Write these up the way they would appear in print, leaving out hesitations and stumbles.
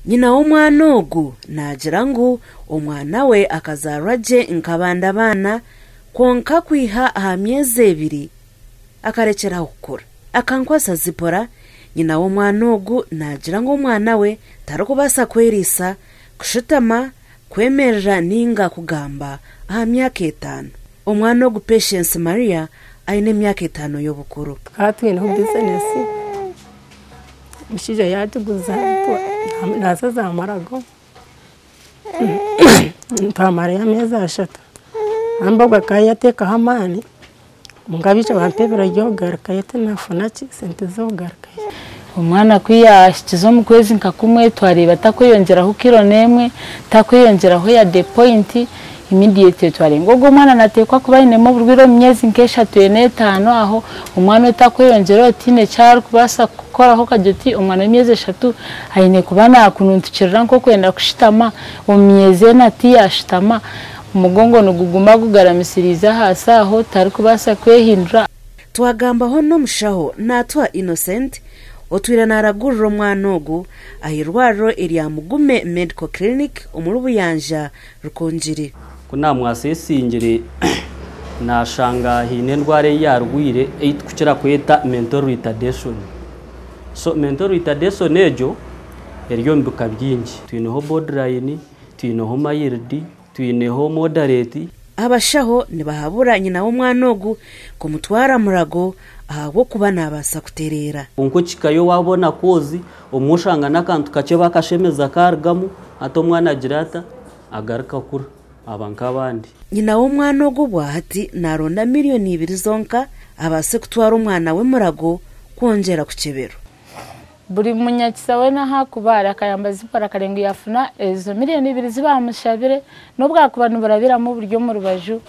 Nyina w'omwana ogu naagira ngu omwana we akazaarwa gye nk'abandi abaana kwonka kwiha aha myezi 2 akarekyeraho kukura. Akankwasa Zipora nyina w'omwana ogu naagira ngu omwana we tarikubaasa kweriisa, kushutama, kwemerera ninga kugamba aha myaka 5. Omwana ogu Patience Maria aine emyaka 5 y'obukuru. Tukaba twineho bizinesi, omushaija yagiguza naaza za Murago, twamarayo ameezi 3. Hamba akaba yateekaho amaani, kwonka baija bampa ebiro by'okugarukayo tinafuna ki sente z'okugarukayo. Omwana ku yahikize omu kwezi nka kumwe twareeba takweyongyeraho kiro n'emwe, takweyongyeraho yade point, immediately twarenga ogwo omwana nateekwa kuba ainemu oburwaire omu myezi nka 3 4 5 aho omwana otakweyongyera otiine eki arikubaasa kukoraho okagira oti omwana w'emyezi 3 aine kuba nakununtukirira nk'okwenda kushutama, omu myezi 4 tiyashutama, omugongo niguguma gugaramisiriize ahaasi aho tarikubaasa kwehindura. Twagambaho n'omushaho Natwa Innocent otwire naaragurira omwana ogu ah'irwariro erya Mugume Medical Clinic omuri Buyanja Rukungiri. Ku namwasesingire nashanga haine endwara ei yarwire ei tukukira kweta mental retardation. So mental retardation egyo eri omu bika bingi. Twineho borderline, twineho mild, twineho moderate. Abashaho nibahabura nyina w'omwana ogu kumutwara Murago ahabw'okuba naabaasa kutereera. Konka okihikayo waabona kozi, omwe oshanga n'akantu kakye bakashemeza karugamu, hati omwana agira ata agaruka akura aba nk'abandi. Nyina w'omwana ogu bwahati naaronda miliyoni 2 zonka abaase kutwara omwana we Murago kwongyera kukyebero. Buri munyakisa weena ahakuba akayamba Zipora akarenga yafuna ezo miliyoni 2 zibamushabire n'obwakuba niburabiramu buryo omu rubaju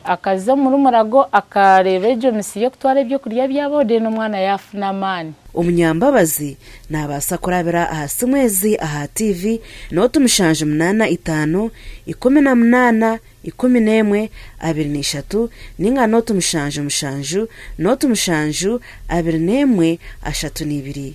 akaza omuri Murago akareeba egyo misi y'okutwara ebyokurya byabo then omwana yafuna amaani. Omunyambabazi naabaasa kurabira aha simu ezi aha TV 0 7 8 5 18 11 23 ninga 0 7 7 0 7 21 32.